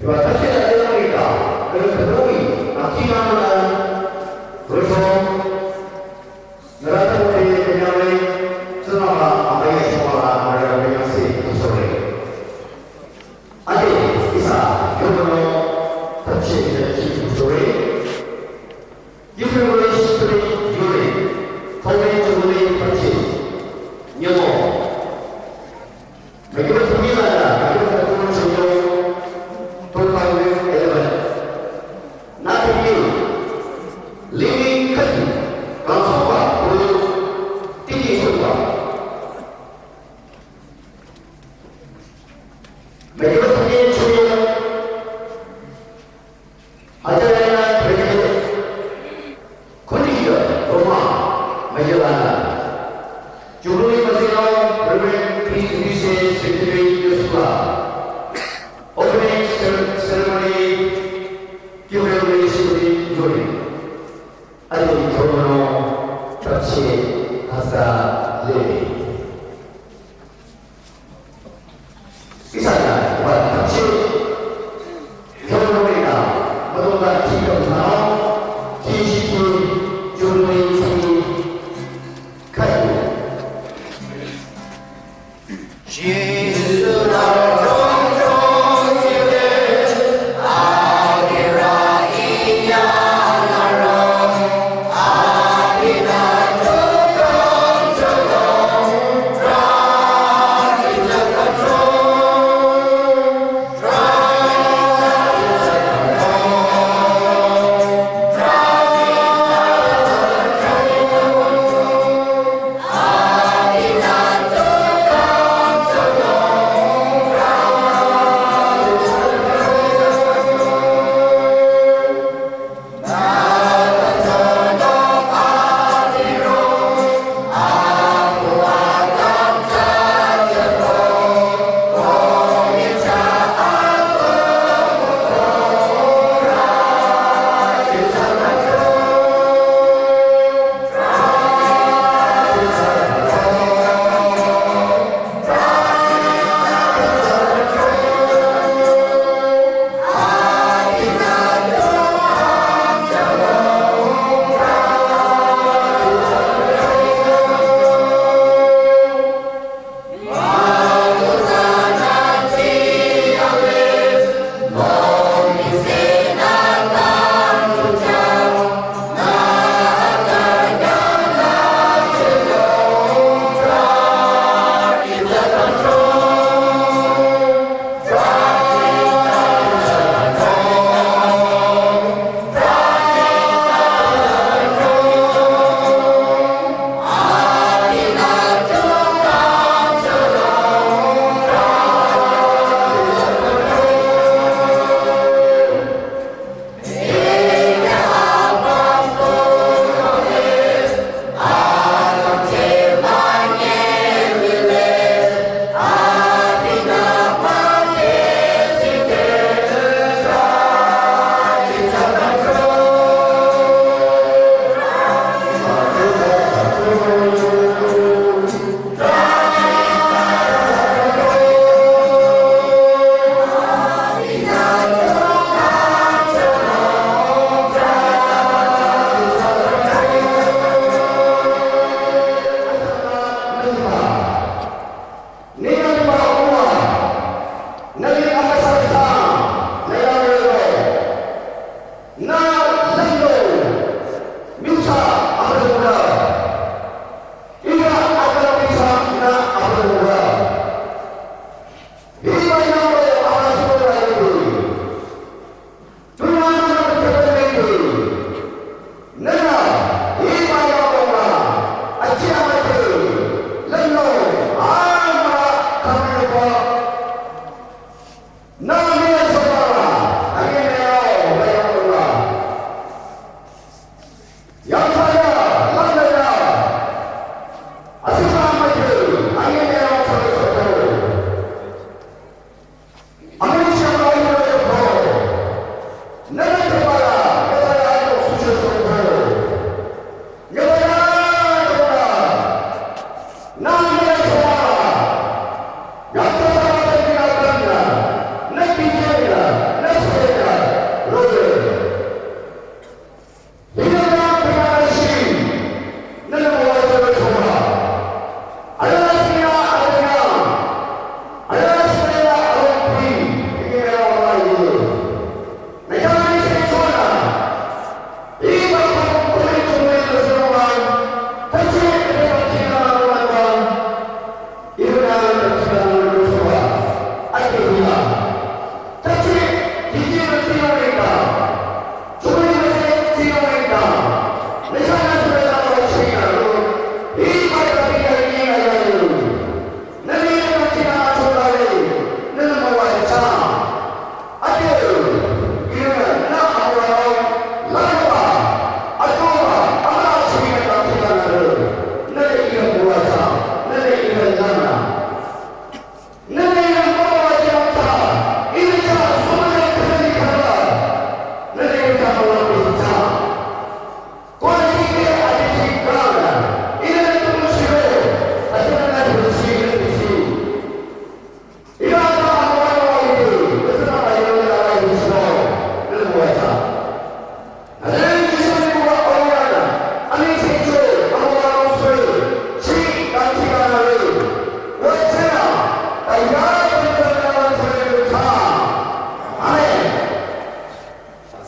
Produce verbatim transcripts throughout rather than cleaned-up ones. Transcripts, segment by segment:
Hiba thapcheh la tselang rika, kere kebui, akhi nang nang, rüsong, nüra thabote kenyare, tsingrangba amüi ashibala nüra kenyangse kusore. Ade, ihsa, yomono, thapcheh thapcheh kusore. Youth Revolutionary Union, Founding Jubilee Party, Nyemo. Mekeba tumi lada, mekeba tumi lada, two thousand eleven. Nati ni, lini kati, kangsoba, kuru, tiki soba. Mekeba tumi lada, Acharyana President, Khundikya Roma Majalana, Jubilee Majalana, Reverend P. Tunise, Secretary, Yosula, Opening Cer- Ceremony,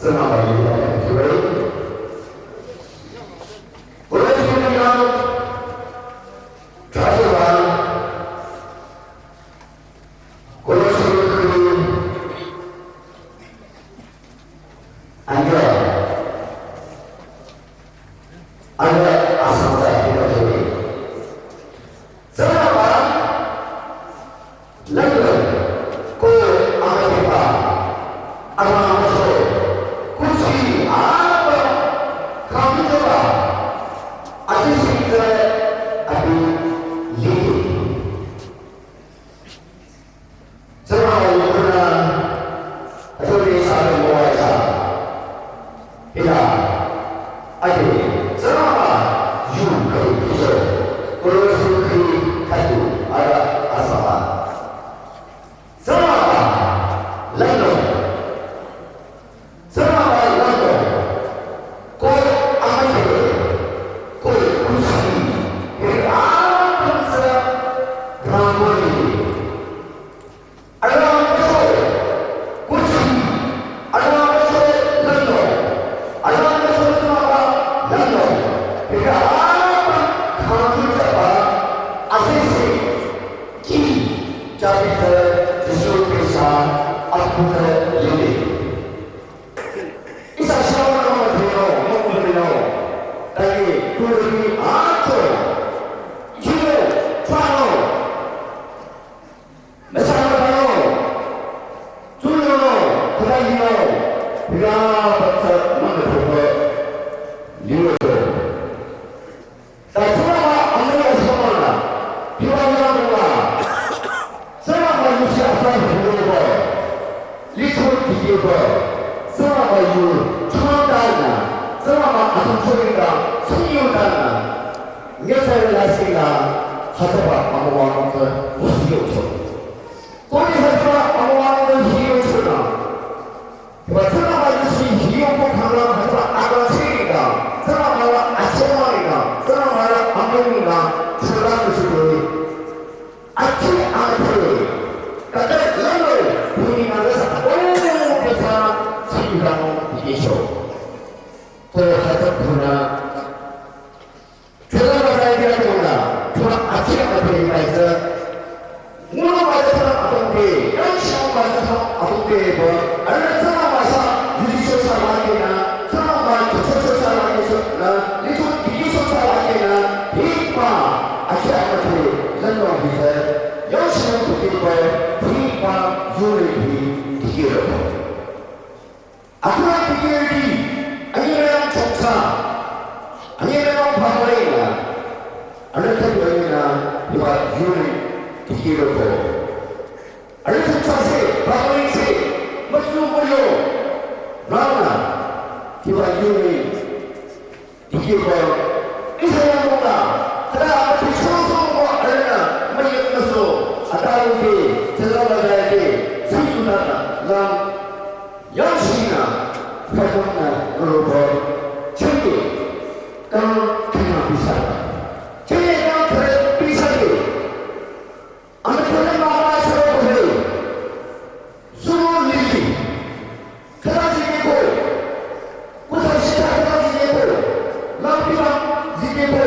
Tsingrangba yinü pray. Kolose khüdu yang, trahsoba, Kolose khüdu anyüh, anyüh asang tsü hita jüre. Tsingrangba lümlong ko amüdheba, arangcheh, kuthsi aba khangchoba, adising tsü abi lide. Tsingrangba yu khüdu, athole sale moacha. Hila, ade, Tsingrangba yu khüdu khüdu, Kolose khüdu khüdu, arüh asaba. Tsingrangba lümlong, Tsingrangba lümlong, ko amüdheba, ko kuthsi, hiri apüm tsü rangkoli. Arangcheh, kuthsi, arangcheh lümlong, arangcheh Tsingrangba lümlong, hiri apüm khangchoba, asese, ki, jabite, Jisu Khrista, apüm tsü lide. Ihsa shilao nü mümüdhenung, mümüdhenung. Tanye, kudümi ato. Chino, chano. Mesa mümüdhenung. Tunyono, kudayino. Higa batsa mümüdhenung. Lino. Ta Tsingrangba amüi ashomana, hiba yangla. Tsingrangba yusi asang hüroba, lithro dikehba. Tsingrangba yu changdana, Tsingrangba asang chorida, tsingyudana. Nyitsarü lasih la, hütsüba amüwanung tsü hiyocho. Koni hütsüba amüwanung tsü hiyochonü. Hiba Tsingrangba yusi hiyoba khanglang hütsüba akang chirida, Tsingrangba la achomang ida, Tsingrangba la amüi ida, chula yusi doi. Achi amüi, kata lalo, buni nangasa, oh, kata, chirida, dikehcho. To hütsüba khuna, Tsingrangba zai dia tongda, tuma achi amüi bai tsü. Nguno ba tsü tsingrang atongte, yangshang ba tsü tsingrang atongte ba, arüh tsingrang ba sa, yuji cho cha la kena, tsingrang ba cho cho cho cha la kena, lithro dikeh cho cha la kena, hiba, achi amüi, lümlong hi tsü, yangshang tokeh ba, hiba, yore hi, dikeh ro. Akhunga dikehrüti, anyemüyang chongcha, anyemüyang phamüi la, arüh khüdu anyemüyang hiba yuri dikehrüko. Arüh chongcha se, phamüi se, mütsu müyo, rangla, hiba yuri dikehba, ihsa yangdong la, khüta amüi chongsoba arühnü, müyang müso, ata yungke, tsüla la yake, tsingyudana, lang, yangshina, khütang nü, roba, chenge, kang, khyang pisa. Chenge kang khüta pisa ke. Amüi khüta mama choro bole. Suro lili. Khüta zikeko. Kuta shita khüta zikeko. Lampi lam zikeko.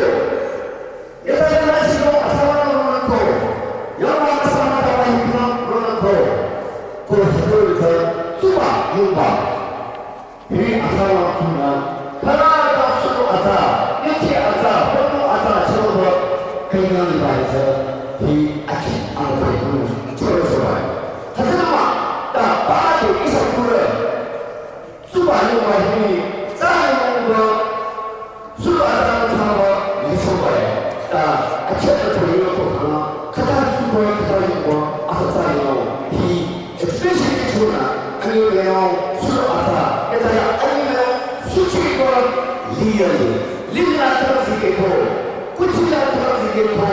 Yata yala shino asama ronangko. Yama asama tawa hikma ronangko. Ko hito ita tsuba yumba. Hi atsa wa khunü, khüla ta suro atsa, ichi atsa, ponu atsa, choro ba, kanyang ba atsa, hi achi ang ba khunü, choro choro ba. Hütsüla ma, ta ba te ihsa khunü, tsuba yumba hi, tsa yumba, suro atsa thsaba, lichoba ya. Ta, achi atsa yumba ko khana, khüta tsuba, khüta yumba, atsa tsa yumba, hi, especially chona, anyemüyang, suro atsa, eta ya anyemüyang, suchi ko, liyali, lila atsa zikeko, kuthsi la atsa zikeko.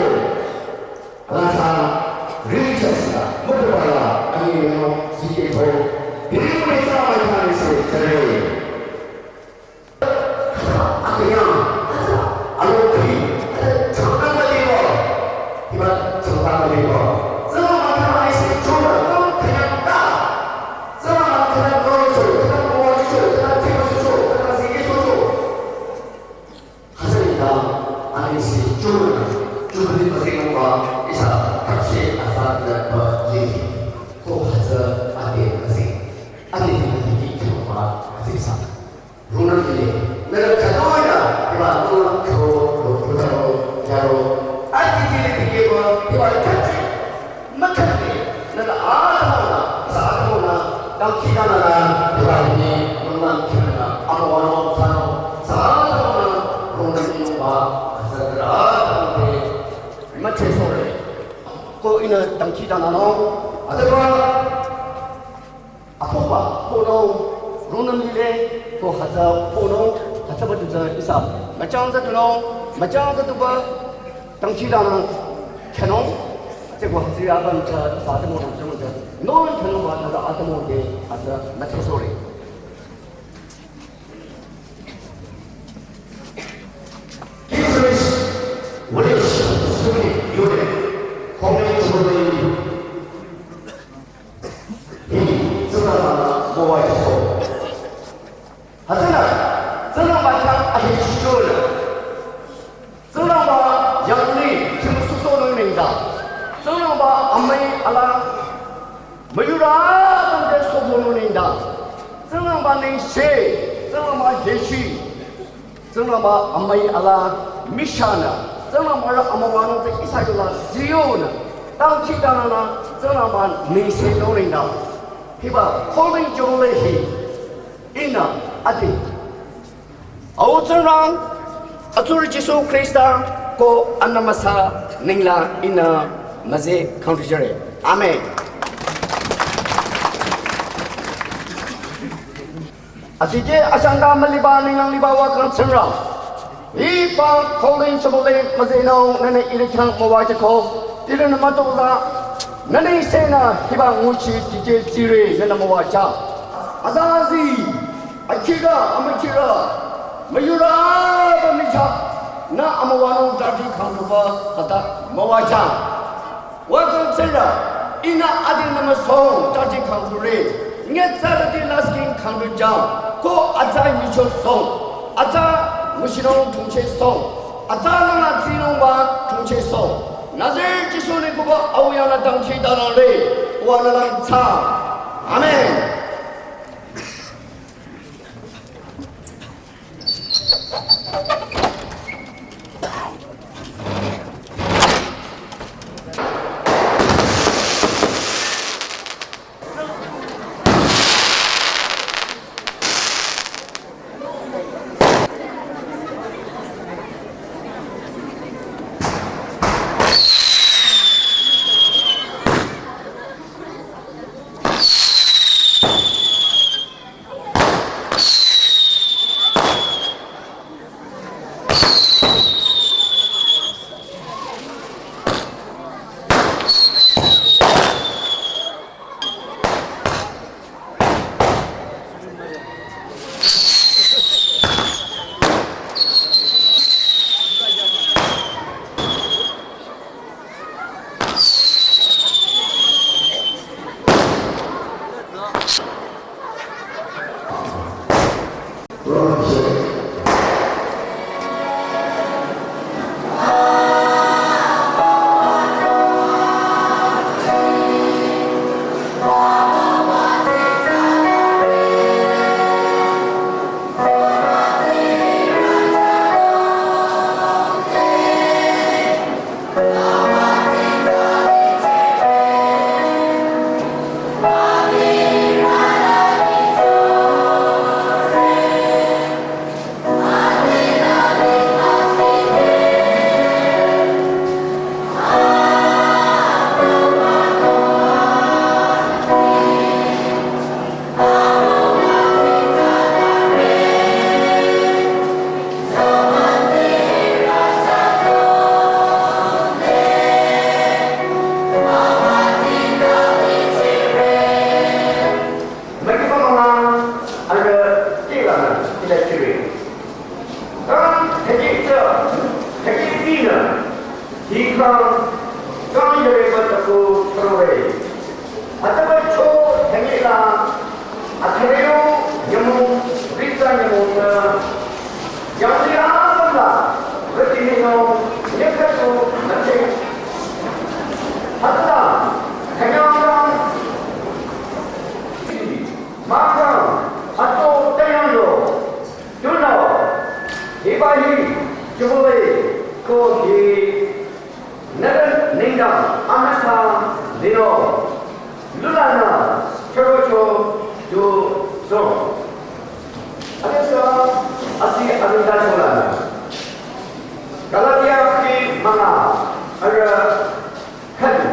Alasa, religious la, mukubala, anyemüyang, zikeko. Hiri mune tsa mai khani se, tere. Akünyang, alo kri, changkang maliba. Hiba changkang maliba. Tsüla mata mai se chora, kang kanyang ta. Tsüla mata kanyang rocho, kanyang mocho, kanyang dangkhidangnangnung, hütsüba apuba ponung, rungnüm lile, ko hütsü ponung, hütsüba du tsü ihsa müchang tsü tunung, müchang tsü tuba, dangkhidangnang khyünung, tsü ko hütsüri apüm tsü ihsa atümung dangkhidangnang tsü, nung khyünungba nüla atümung te hütsü müthehsohre. King's Village Student Union, Khongmeng Jubilee hi Tsingrangba-nü müwajücho. Hütsünü, Tsingrangba khyang ahechichonü, Tsingrangba yanglih shemüsusohnung nengdang, Tsingrangba amüi ala müyurü apüm te sobonung nengdang, Tsingrangba nengse, Tsingrangba hechi, Tsingrangba amüi ala mishanü, Tsingrangba rü amüwanung te ihsa yola ziyonü, dangkhidangnangnü, Tsingrangba nengsenung nengdang, hiba Golden Jubilee hi ihnü adi Au Tsingrang, atsurü Jisu Khrista ko Anbü Amüsa nengla ihnü müzeh kangtujüre. Amen. Adikeh achangka müliba ninglang liba wakang Tsingrang, hiba Golden Jubilee müzehnung nünü ihrü khyang müwajüko, ihrünü mütozah, nünü ihsanü hiba nguchi dikeh tsire nünü müwajü. Azazi, akhiga, amükhirü, müyurü apüm michah, nü amüwanung tati kangtuba hüta müwajü. Wakang Tsingrang, ihnü adi nümüsung tati kangture, nyitsarüti lasking kangtujang, ko atsa nyichosong, atsa nguchinung tongchehsong, atsa nüla tsinungba tongchehsong. Nazareth Jisu nü kuba au yanü dangkhidangnangre, wanü lang tsü. Amen. Mekipamanga arüh kilanü ila kiri. Kang theki tsü, theki pinü, hi kang, kang yare ba taku throwe. Ataba cho theki la, athareo nyamong, ritsa nyamong na, yang dia la, reti nino, nyakatu, nate. Ataba, thanyang kang, Maka, ato tayang lo, tunao, hiba hi, Jubilee, ko hi, nüla nengdang, amüsa, lino, lulanü, choro cho, tu, so. Amüsa, asi, amüsa, chola. Galatia, ki, manga, arüh, khüdu.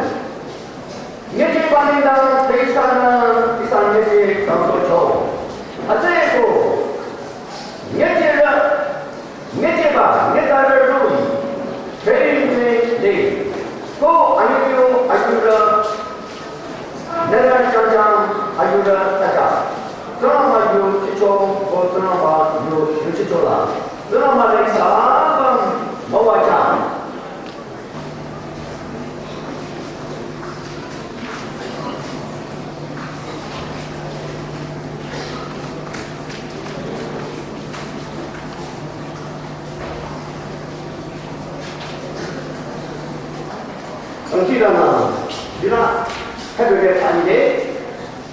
Ko Tsingrangba yu yuchichola. Tsingrangba le ihsa apüm müwajüng. Dangkhidangnang, jina, khüdure thanyide,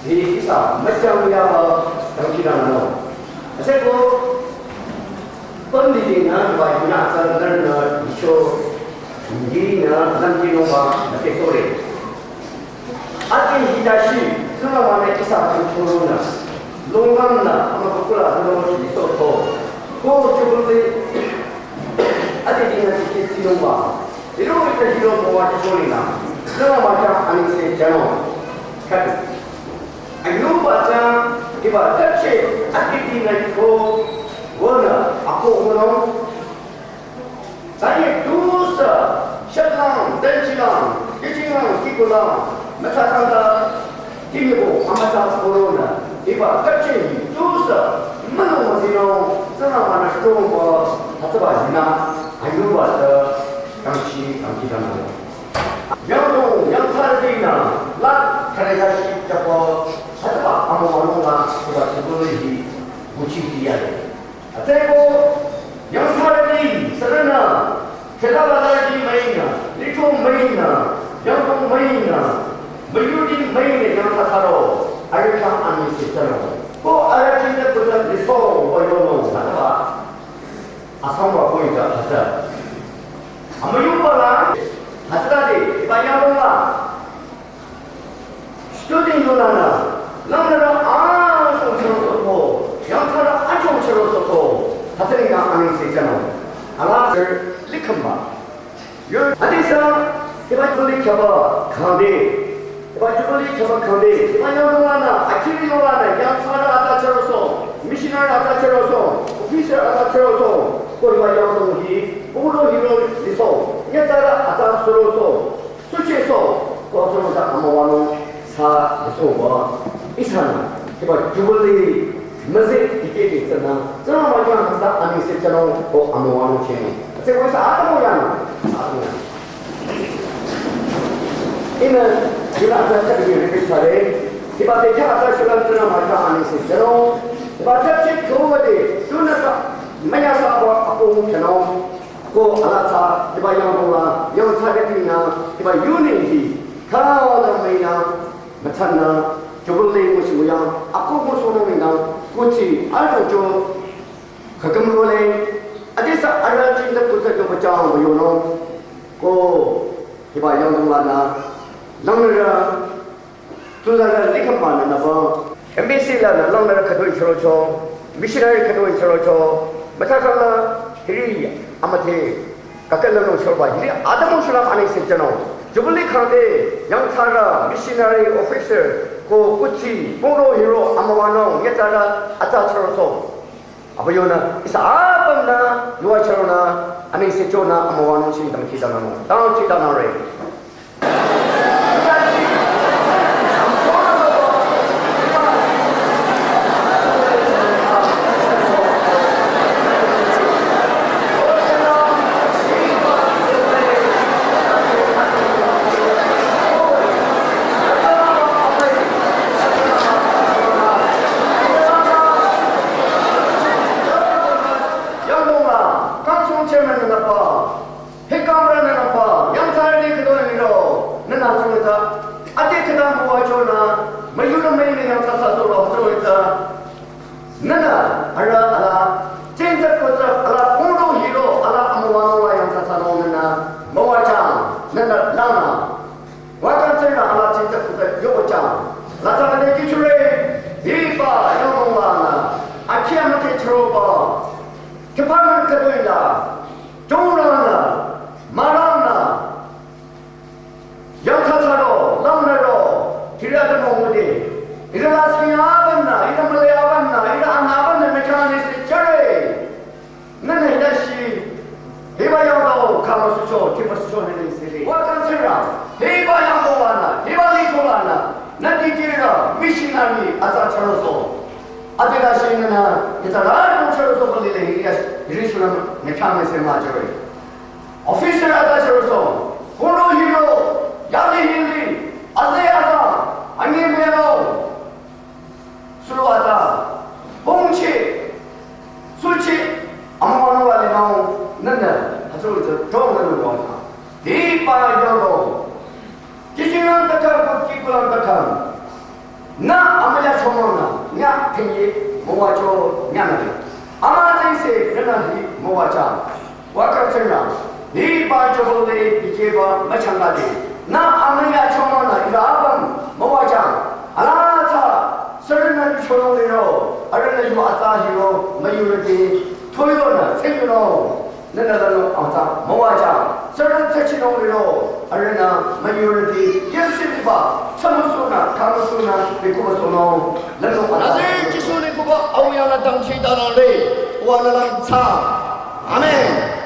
hi ihsa müchang yaba dangkhidangnang. Aseko, pamdi dingnü, ba yunü tsü nührünü, icho, dingnü, dangkhidangnangba, nake sore. Ati hitashi, Tsingrangba-nü ihsa kangchorunü, longkangnü, amükukula zero shi soto. Ko chukuli, ati dingnü tiki tsinungba. Iro ita hiro mowa chichorinü. Tsingrangba khyang anengse jünung. Khüdu. Ayuba tsü, hiba tache, ati dingnü ko, wünü, ako wünung. Tanye tusü, shaklang, denchilang, kichingang, kikulang, mütsakangla, kimibo, amütsa korona, hiba kachin, tusü, mülung müzinung, Tsingrangba-nü shutongba, hütsüba yinü, ayuba tsü, kangchi, kangchi dangdang. Yangdong, yangthsarütinü, la, khareka shi, chapa, hütsüba, amüwanung la, hiba, chibuli hi, buchi tiyale. Atsüko, yangthsarüti, sürünü, khüta latarüti müinü, licho müinü, yangkong müinü, müyurüti müinü yangthsa thsaro, arüh khyang anengse jünung. Ko arüh jingte kuta liso, wü yonung, hütsüba. Asangba ko ita hütsü. Amüyuba la, hütsütade, hiba yangdong la. Student yunü nü, langnürü achong chüro soko, yangthsarü achong chüro soko, hütsürinü anengse jünung. Ala sir likhamba. Yo, adisa, hiba Jubilee khyaba khangde, hiba Jubilee khyaba khangde, hiba yangdong lanü, akhiri yanglanü, yangthsarü ata chüro so, missionary ata chüro so, officer ata chüro so, ko hiba yangdong hi, uro hiro liso, nyitsarü ata chüro so, suche so, ko tsono ta amüwanung sa lisoba, ihsanü, hiba Jubilee, müze dikehde tsünü, tsünü müjang hütsüta anengse jünung ko amüwanung chinung. Tsü ko ihsa atümung yanü, atümung yanü. Ihnü, yunü atsa khüdu repeat thsare, hiba te kya atsa shulüm tsünü müjang anengse jünung, hiba te chik khüwade, tunüsa, müyasaba apung jünung. Ko ala tsü, hiba yangdong la, yangthsarütinü, hiba union hi, khala müinü, mütsanü, Jubilee nguchi wüyang, ako ngusohnung müinü, kuchi, arüh cho, khaküm role, adisa arüh jingte kuta yo bachang wü yonung, ko, hiba yangdong lanü, langnürü, tsuzarü likhamba nü nüba. M B C lanü langnürü khütoi chürocho, missionary khütoi chürocho, mütsakhangla hiri amüdhe kakülanung chüroba hiri atümung shulüm anengse jünung. Jubilee khangde yangthsarü, missionary, officer, ko kuchi, pungro hiro amüwanung, nyitsarü ata chüro so. Aba yonü, ihsa apümnü, yuva chüronü, anengse jünü, amüwanung ching dangkhidangnangnung. Dangkhidangnangre. Yangdong la, council chairman nü nüba, hekamrü nü nüba, yangthsarüti khütoi liro, nünü tsünü ta, ade khüta müwajünü, müyurü müinü yangthsa thsa solo tsünü ta, nünü, arüh ala, jingte kuta, ala pungro hiro, ala amüwanung la yangthsa thsanung nünü, müwajüng, nünü lanü. Wajang tsünü ala jingte kuta yojang. Latsü nü kichure, hiba yangdong lanü, akhi amüdhe chüroba, department khütoi la, chongrangnü, mürangnü, yangthsa thsaro, langnüro, hiri atümung müde, hiri la sing apümnü, hiri müle apümnü, hiri anü apümnü, nü khyang anengse jüre. Nünü Ita la kung chero so pali le ya, iri shula me kya me se ma chero. Officer ata chero so, kono hiro, yali hili, aze aza, anyi mero, sulu ata, hongchi, suchi, amano wali nao, nanda, hato ita, dong nanda wata. Di pa yoro. Kijingang kathang, kikulang kathang. Na amaya chomona, nya tenye, mowacho, nya na. Ama tense, nana hi, mowacha. Waka tsena, hi ba chobole, ije ba, machanga de. Na amaya chomona, ira abam, mowacha. Ala ta, sarana yu chonong lero, arana yu ata hiro, mayurete, toyo na, tsenyuno. Nana lano ata mawaja, sarang tsachi nong liro, arena, majority, yensitiba, samusuna, kamusuna, bekuba sono, lano ata. Nazi Jisu ni kuba, au yana dangchi danole, wa nalang tsa. Amen.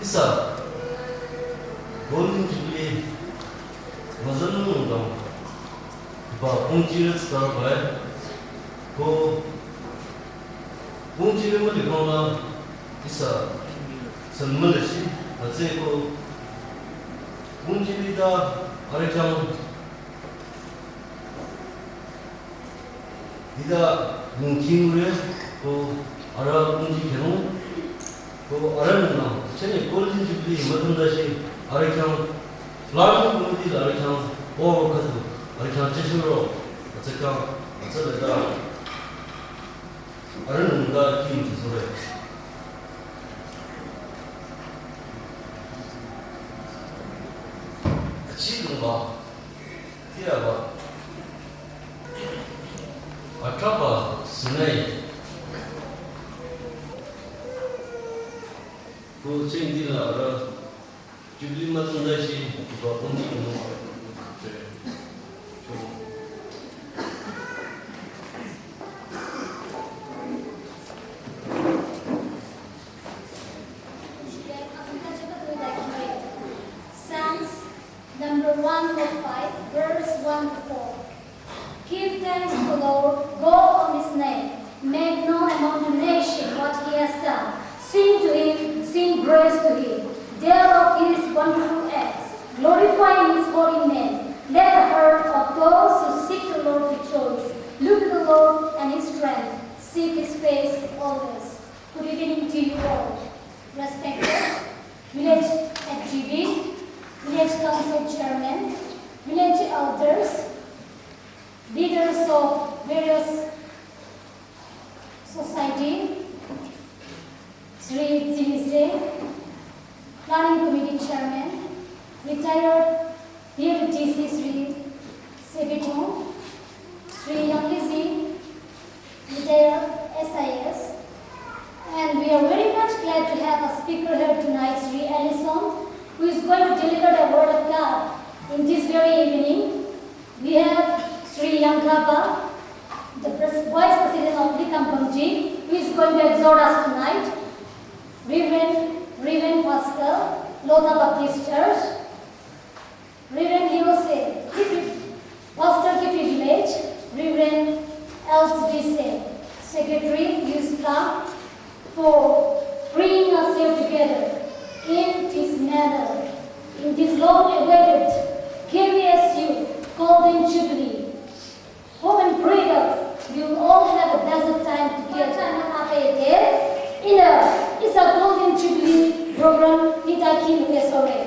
Ihsa Golden Jubilee müzanung dang ba pungchire tsarbai ko pungchire müli kongla ihsa sünmüle shi atse ko pungchire da arikhyang ida nungchingre ko ara pungchi khenung ko ara nungnang chene Golden Jubilee müdum dashi arikhyang planning committee la arikhyang ko khatu arikhyang cheshuro atse khyang atse leda ara nungda kim chesure. Achi nungba Tiyaba. Atraba sinai. Ko chengdi la ara Jubilee müzanung dashi ba pungchi khenung. Psalms number one oh five, verse one to four. Give thanks to the Lord, call on his name. Make known among the nation what he has done. Sing to him, sing praise to him. Tell of his wonderful acts, glorifying his holy name. Let the heart of those who seek the Lord rejoice. Look to the Lord and his strength. Seek his face always. Good evening to you all. Respected village H G B, village council chairman, village elders, leaders of various society, Sri Zinise, planning committee chairman, retired P L D C Sri Sebitong, Sri Yanglizi, retired S I S, and we are very much glad to have a speaker here tonight, Sri Ellison, who is going to deliver the word of God in this very evening. We have Sri Yangkaba, the pres- Vice President of Likam Bangji, who is going to exhort us tonight. Reverend, Reverend Pastor, Lotha Baptist Church. Reverend Liose, Kiphire, Pastor Kiphire Village, Reverend L C D C, Secretary, Youth Club, for bringing us here together in this manner, in this long-awaited K B S U Golden Jubilee. Hope and pray that you all have a blessed time together. Ina, ihsa Golden Jubilee program hita ki muke sore.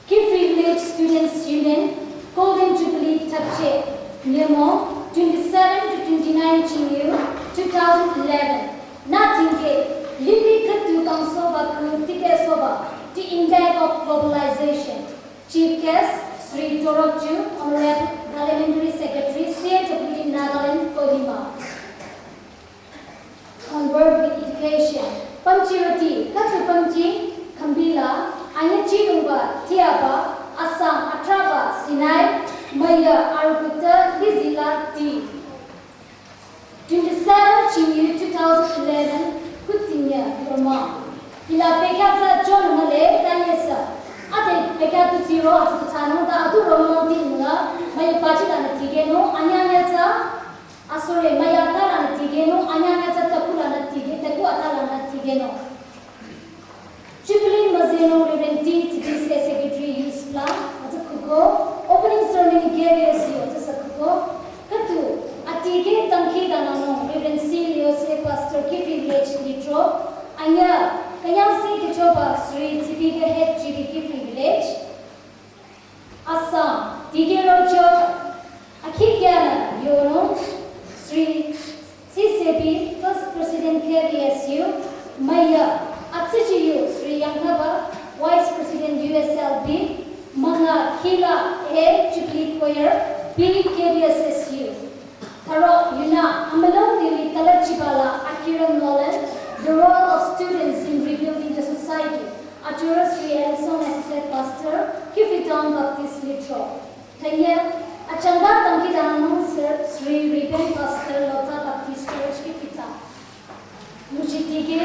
Kiphire Village Students Union Golden Jubilee Thapche, Nyemo, twenty-seven to twenty-nine Chingnyu, two thousand eleven. Na tingke, limbi khatu kangsoba ku tikesoba, the impact of globalization. Chief guest, Sri Dorokju, Honorable Parliamentary Secretary, C A W D Nagaland, Kohima. On board with education. Pamchiroti, katu pamchi, kambila, anyachi dungba, tiaba, asang, atraba, sinai, maya, arukuta, lizila, ti. Twenty-seven Chingnyu two thousand eleven, kutinya, Roma. Ila pekatsa John male, tanyesa. Ate pekatu tiro, atu tano, ta atu Roma ti mula, maya pachi lana tigeno, anyanya tsa, asore, maya ata lana tigeno, anyanya tsa takula na tige, taku ata lana tigeno. Jubilee müzanung Reverend T T D C Secretary Youth Plan, atsa kuko, opening ceremony K B S U, atsa sa kuko, katu, atige tangki dananung Reverend C Liose Pastor Kiphire Village Litro, anya, kanyang si kichoba Sri T P K Head G B Kiphire Village, Assam, T K Rocho, Akhikyana Yono, Sri C C B, First President K B S U, Maya, Atsichiyu, Sri Yangkaba, Vice President U S L B, Manga Kila A, Jubilee Choir, B, K B S S U. Taro yuna amalong dili talachibala akiran nolan, the role of students in rebuilding the society. Achura Sri Elson Associate Pastor, Kiphire Town Baptist Litro. Tanya, achanga tangki danung Sir Sri Reverend Pastor Lotha Baptist Church Kiphire Town. Mujitige,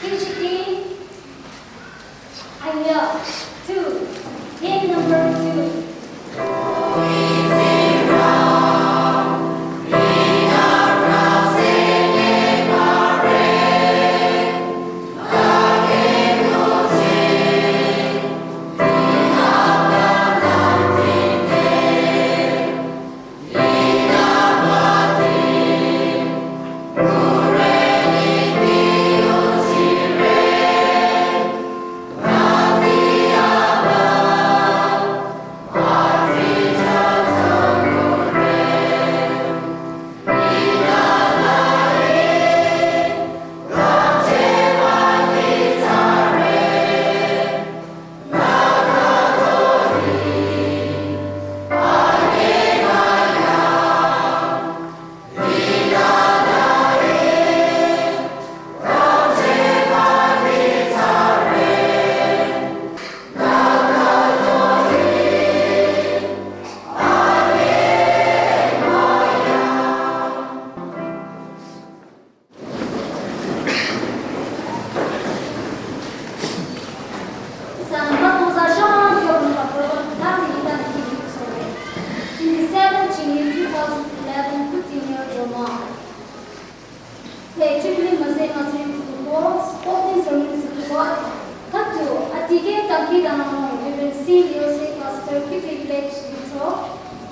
kinchi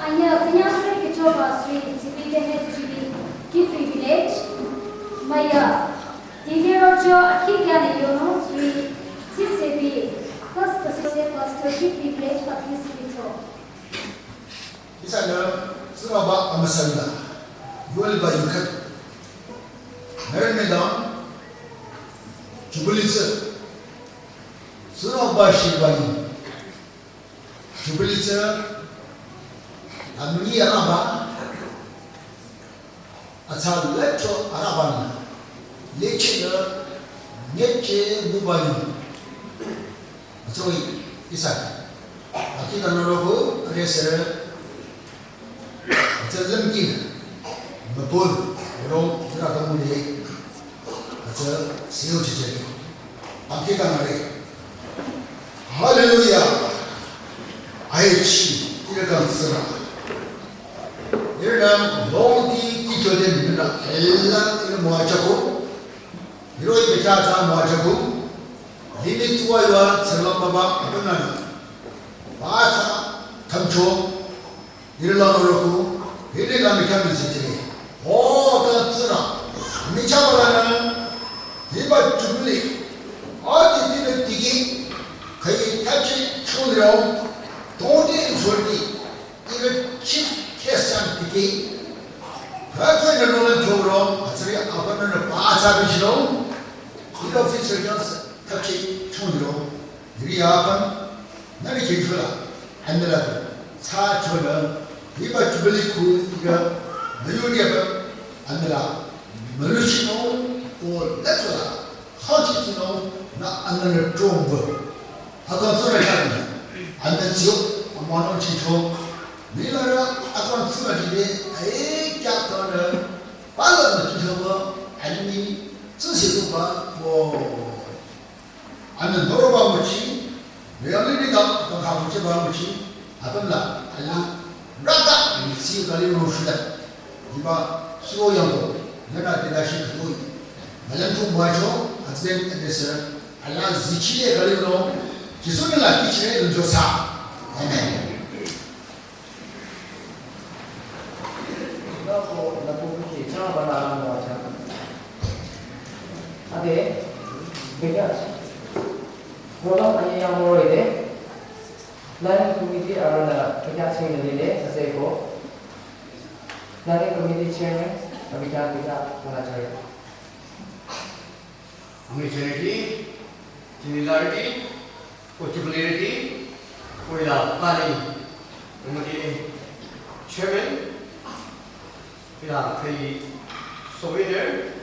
Anya, kanya se kichoba sri, T B K H G B, Kiphire Village, Maya, Dingero cho, akhi kya ne yono sri, T C B, first position, pastor, Kiphire Village, Baptist Church. Ihsanü, Tsingrangba amüsala, yoliba yukhat. Nührü medam, Jubilee tsü, Tsingrangba shibani, Jubilee tsü, amni araba, atsa lecho arabanü, lechinü, nyeche mubani. Atsoi, ihsa. Akhi tanü rogo, adesere, atsa lemkin, mapul, rong, rata mule, atsa siu chiche. Akhi tanü re. Hallelujah. Aichi, ira kan sera. Ira na long di kicho de mina ella ira mo achaku. Iro ibe cha cha mo achaku. Limi tsuwa yua tsela baba abenana. Ba cha tamcho. Iri la roku, iri la mi kami sitiri. O ta tsira. Mi chabala na, hiba Jubilee. Ati tine tiki, kai tachi chunrao, tonti insulti, iri chief guest an tiki. Hatu ina nolan choro, atsiri abana na pa asabi shiro. Iri officer jans tachi chunrao. Iri aban, nani kinchula, andala, tsa chula, hiba Jubilee ku ira, mayuri aban, andala, malushino, o latula, hauchisino, na andala trombo. Hakan sura kani, anda sio, amano chicho, milara, akan sura jide, ae kya kana, pala na chicho ba, animi, tsusi ba, o. Ane noroba nguchi, reality da, kangkha nguchi ba nguchi, atamla, ala, rata, si kali ro shida. Jiba, suo yang ko, nana de da shi kutoi. Malam tu mwacho, atsden adesera, ala zichi e kali ro, Jisu ne la kichire njo sa. Amen. Ade, beka, program ani yang moro ide, planning committee arana beka sing lile, aseko, planning committee chairman, abika beka manajari. Ami charity, similarity, possibility, ko ila planning committee chairman, ila kai souvenir,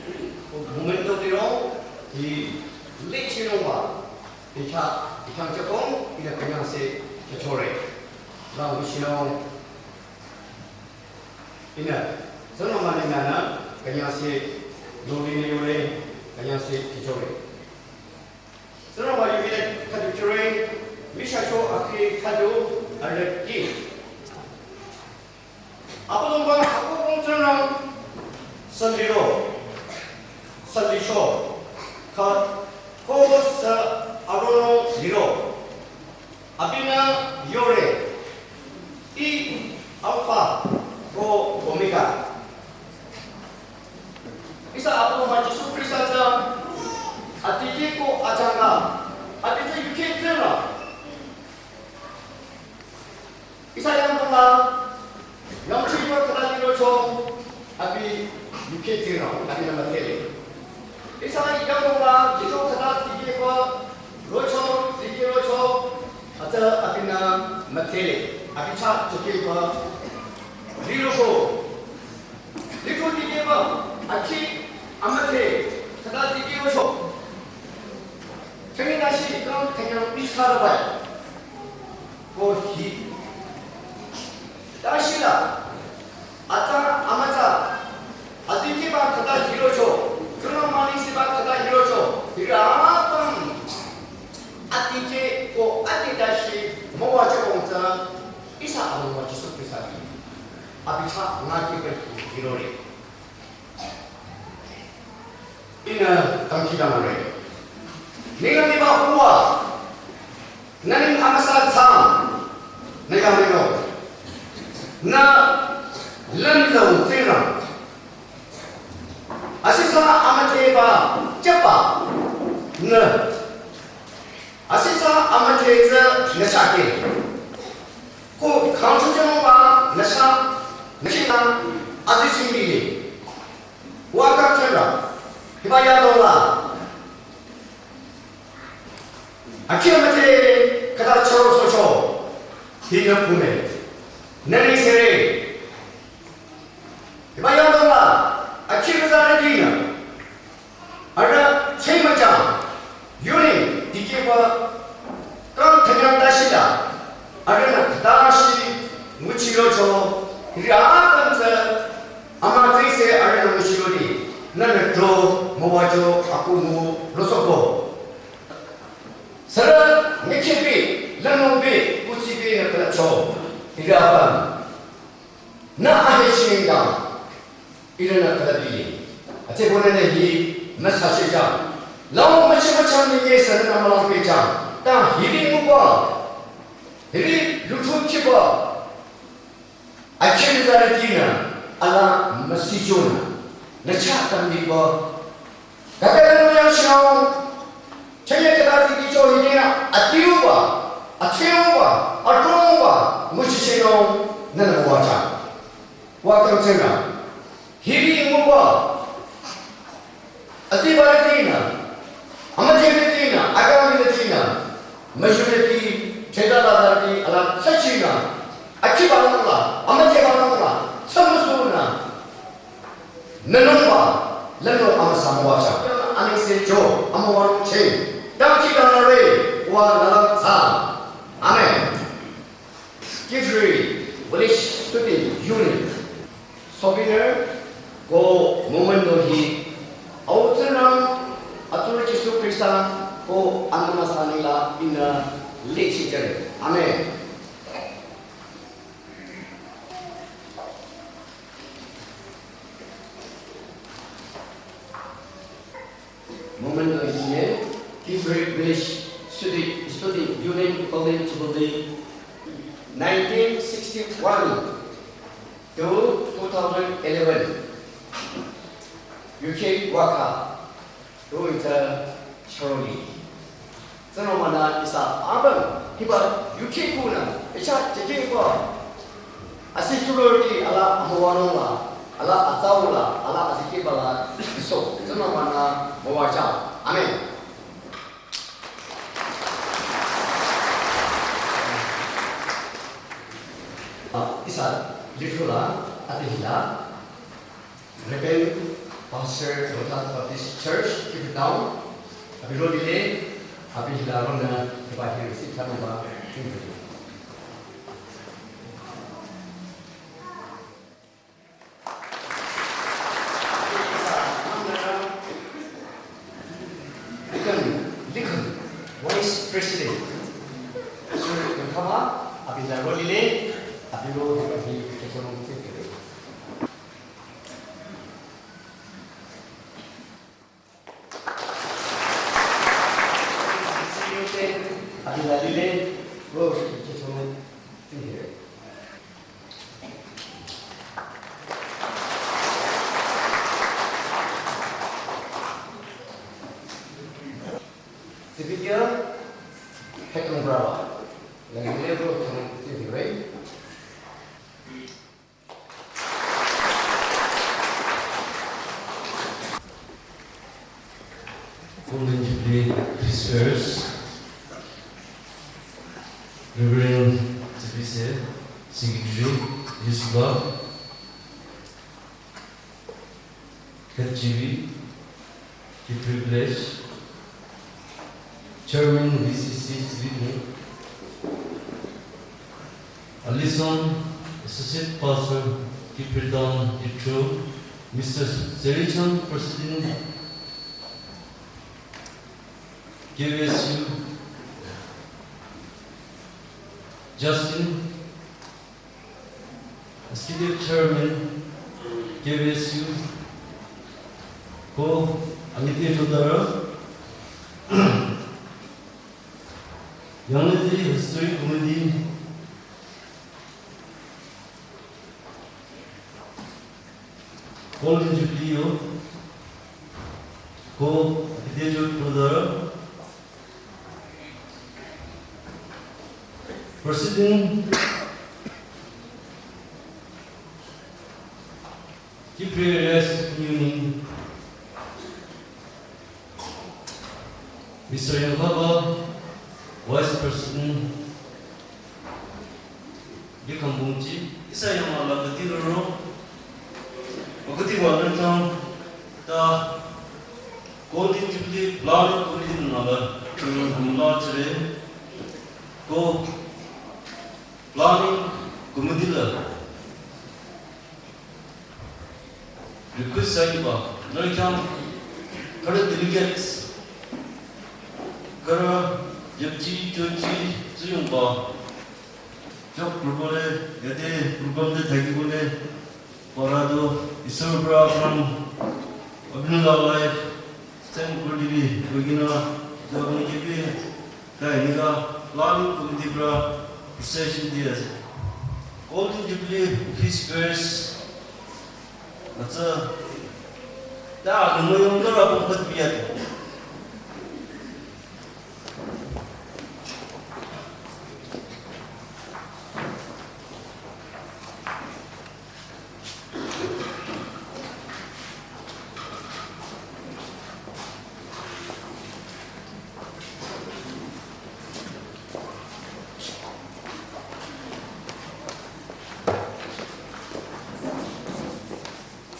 ko memento diro, di lechino wa, icha, ichang chakong, ila kanyang se chachore. Lang wisino, Ina, zano mani nana, kanyang se, loli ne yore, kanyang se, kichore. Zano mani yore, kadu chore, misha cho akhi kadu, arle ki. Apo lomba, apo kong zano, sandiro, sandisho, ka, ko sa, arono, zero. Abinü yore, I Alpha ko Omega. Ihsa Abüdongba Jisu Khrista tsü, adikeh ko achangka, abi tsü yukhe tsüla. Ihsa yangdongla, yangchiba khüta lirocho, abi yukhe tsüla, abinü müdhele. Ihsa yangdongla, jicho khüta dikehba, rocho, dikeh rocho, atsa abinü müdhele, abi chah chokehba, lirocho. Litho dikehba, achi, amüdhe, khüta dikeh rocho. Thangi nashi, kang thanyang ihsa rabai. Ko hi. Tashila, atsa, amütsa, adikehba khüta hirocho, tsunang mani siba khüta hirocho, hira amüpang, adikeh ko adi dashi, mowa chakong tsü, ihsa Abüdongba Jisu Khrista hi. Abi chah ngakehba hirore. Ihnü dangkhidangnangre. Ninglang liba Uwa, nü neng amüsa thsaang, nü yang nengro. Nü lümlong tsirang. Asisa amütheba chapa. Nü. Asisa amüthe tsü nü chake. Ko khangchu chemo ba nü cha. Nü china. Asi simbili. Waka tsira. Hiba yadong la. Akhi amüthe khüta charo socho. Hi nü kume. Nü ni sere. Hiba yadong la. Akhi khüta nü dina. Arüh chema cha. Yuni dikehba. Kang thanyang tashi la. Arühnü khüta shi. Nguchiro cho. Ria kansa. Ama tsise arühnü nguchiro di. Nü nü tro. Müwajo. Aku mu. Rosoko. Sara, ngechebi, lanobi, kuchibi nü kalacho. Iri aban. Nü ahe chininga. Iri nü kalabi. Ate bonene hi, nü sache ja. Lao mache machang ni ye sara nü malang pe ja. Ta hiri nguba. Hiri luthu kiba. Achiri zara tina, ala masichona. Nü cha tambiba. Kakala nü yang shinao. Chanya kata ziki cho hidina. Atiuba. Atiuba. Atoba. Nguchi shinao. Nana wacha. Wakang tsena. Hiri nguba. Ati baratina. Amatetina. Agamitina. Majority. Chedala darati. Ala sachina. Aki barangla. Amate barangla. Samusuna. Nanungba, lano ama samwa cha. Ani se jo, ama warung che. Dang chi dang re, wa nalang sa. Amen. Kiphire Village Student Union. Souvenir ko memento hi. Au tsenang, atur Jisu Krista ko anama sanila ina lechi jare. Amen. Memento hi, Kiphire Village Student, Student Union Golden Jubilee, nineteen sixty-one to two thousand eleven, U K Waka, Rohita Charoli. Tsanamana isa abang hiba U K kuna icha cheke ko asi surori ala amuwanong la ala atsau la ala azike bala iso tsanamana mawacha. Amen. Ah, isa litro la ati hila. Reverend Pastor Local Baptist Church, Cape Town, abi ro dile, abi hila ro na, hiba hi receive thanu ba, thank you. Deacon, Deacon, Vice President, Sir Kama, abi hila ro dile, abi ro hiba hi, thank you. Speaker, Hekung Brava. Golden Jubilee Speakers, Reverend Tsibise, Secretary, Youth Club, Head G B, Kiphire Village, Chairman V C C Sibiti, Alison, Associate Pastor, Kiphire Town, Dithro, Mister Serichang, President, K V S U, Justin, Executive Chairman, K V S U, ko amite jodara, Yanglede History Committee, Golden Jubilee yo, ko abide jo brother, President, Kiphire Religious Union, Mister Yangkaba, Vice President, Bikambungji, ihsa yangla kati roro, akati wa nantang, ta Golden Jubilee Planning Committee nala, kumla chere, ko Planning Committee la, request thsaiba, nührü khyang, khürü delegates, khürü yapchi, chochi, tsuyongba, chok group le, yade group am de thaki bole, para do, isor bra from, abinu la life, Saint Gurdibi, Gurgina, Jabani Gibi, Kai Niga, Planning Committee bra, procession dias. Golden Jubilee, Peace Prayers, atsa, ta, nungo yung dara pumpat biat.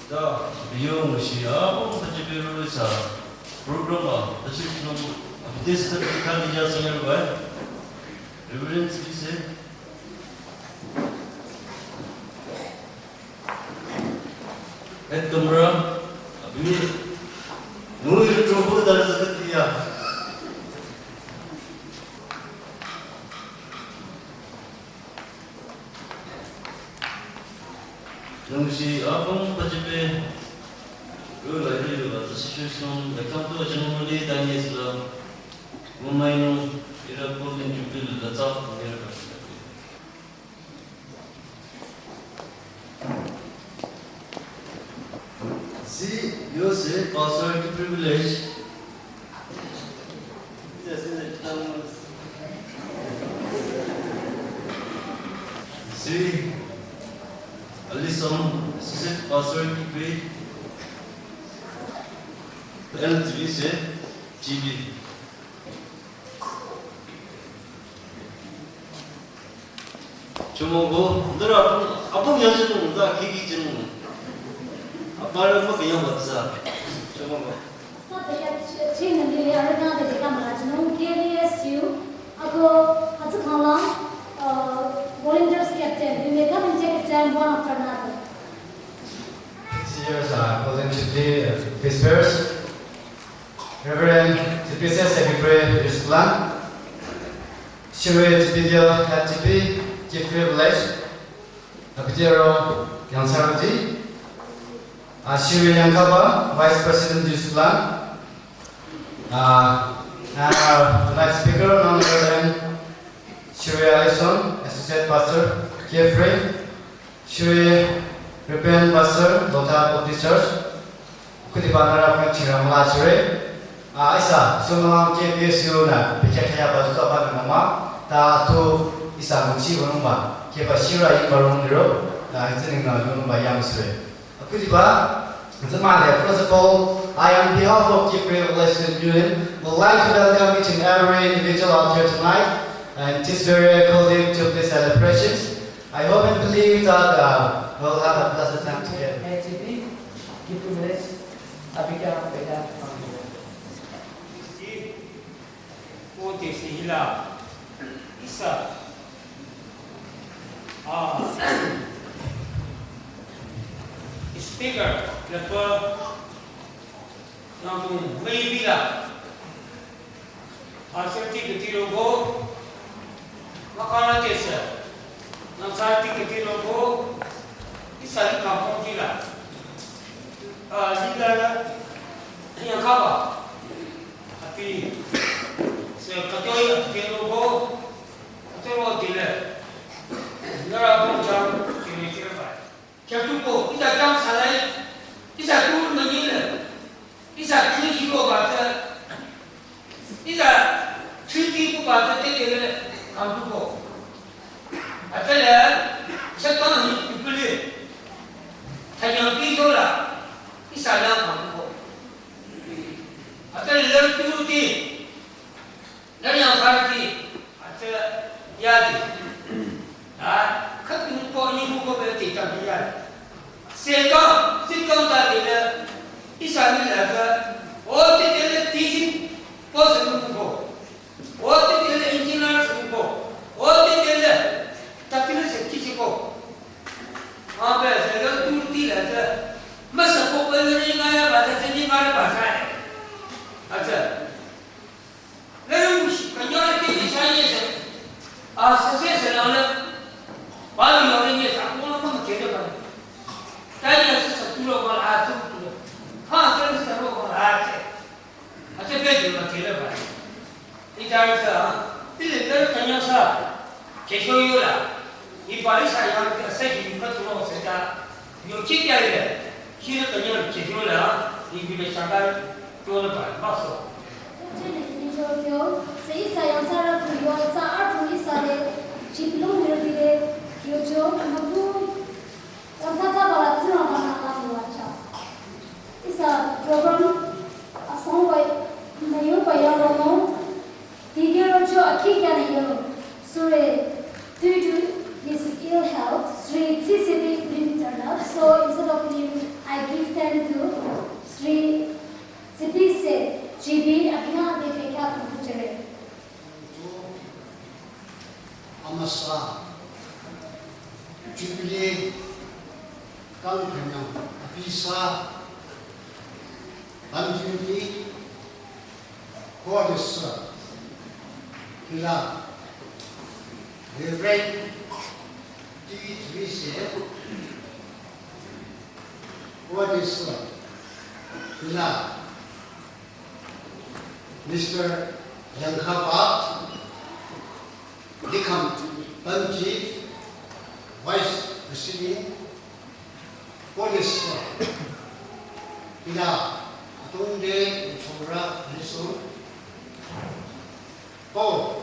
Da, yung si, ah, oh, sa jibiru sa program ah, sa si sinobu, ah, this is the kind of just here, right? Reverend, please say. Head camera, abini, nui trouble dar zakat liya. Nungsi apung pajipe, ru lai ru la situation, the come to generally danies la, mumai no, ira pulin jupil la tsa, ira. Si, yo se, pastor ki privilege. Si, Alison, assistant pastor ki pri. L T V se, T V. Chumongo, ndara apung, apung ya jinu, nda kiki jinu. Apara mo kiyang batsa. Chumongo. Sa da ya chi, chi nang de ya ra da de ka ma jinu, K V S U, ako, atsa kala, uh, volunteers captain, you may come and take a turn one after another. Seniors, uh, volunteer, uh, whispers. Reverend Tipise Sekipre Yuslan, Shire Tipidio Hatipi, Chief Privilege, Apitero Yangsarati, uh, Shire Yangkaba, Vice President Yuslan, uh, and our tonight's speaker, none other than Shire Allison, Associate Pastor, Jeffrey, Shire Reverend Pastor, Lotha Baptist Church, Kutipa nara pun chira mala chire. Ah, isa, sumang K B S U na, pikya kaya ba tuka ba na mama, ta tu isa muchi bunung ba, ke ba shira yi barung niro, ta hitining na bunung ba yam sire. Kutipa, zama le, first of all, I, on behalf of Kiphire Religious Union, would like to welcome each and every individual out here tonight, and this very according to the celebrations. I hope and believe that, uh, we'll have a blessed time together. K T V, give him this. Abika Beda. Ko te se hila. Isa. Ah. Speaker, lepa. Nang tung maybe la. Asirti kiti logo, makana tesa. Nang sarti kiti logo, isari kampong kila. Ah, lila la, yang kaba. Api, se katoi kiti logo, katoi wo dile. Nara pun jam, kiri kiri bai. Kyatuko, ita jang salai, Kangkuko. Atala, chetang hi yupili. Tanyang pi yola, ihsa la kangkuko. Atala, la tuti, la yang karati, atala, yati. Ah, khat yungko, yungko beti tabi yati. Seka, seka tati la, ihsa ni la ka, o te te la tisi, po se yungko. O te te le engineer sü ko. O te te le tatile se kisi ko. Abe se le tu ti le te. Masa ko pe le ni ngaya ba te ni ngaya ba sa. Ata. Le mu shi kanya le te ni sa ye se. A sa se se la le. Ba ni yo le ni sa ko na ko ke le ba. Ta ni sa sa tu lo ba la tu tu. Ha sa sa lo ba la te. Ate pe ju la kele ba. Ita ita, ile pe kanya sa, kesho yola. Ipa isa yang ke sa hi ka tu lo se ta. Yo ki kya ile. Ki le kanya kesho la, ibi le chaka to le ba, ba so. Jene ni jo kyo, se isa yang sa ra tu yo, sa a tu isa le, chi plo mi ro bi le, yo jo, ma tu, yang sa sa ba la, zi rong ba na la ni wa cha. Ihsa program asong wai mayo ba yaro mo. Tigero cho akhi kya na yaro. Sure, due to his ill health, Sri Tsitsebi couldn't turn up. So instead of him, I give time to Sri Tsibise G B Abhina Debeka Kukuchere. Amüsa Jubilee kang kanyang abisa bamjimti kodesü hila Reverend T three se kodesü hila Mister Yangkhaba, Likham Pamji, Vice President, Police, ila, atungde, chora, liso, po,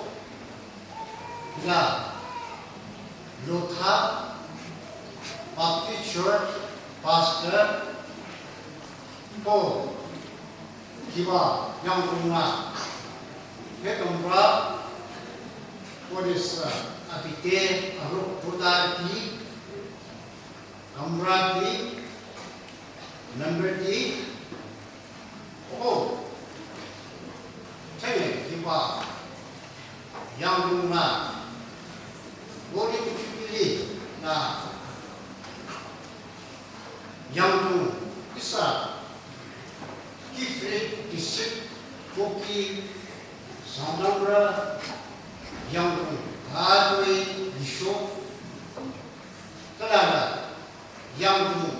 ila, Lotha, Baptist Church, Pastor, po, Kiba yang kunga. He kamra police abite arok tuta di kamra di number di. Oh. Tene kiba yang kunga. Bodi kuchipili na. Yangdong ihsa Kiphire District Kuki Sangtamrü Yangdong Hatoi Yisho Kalala Yangdong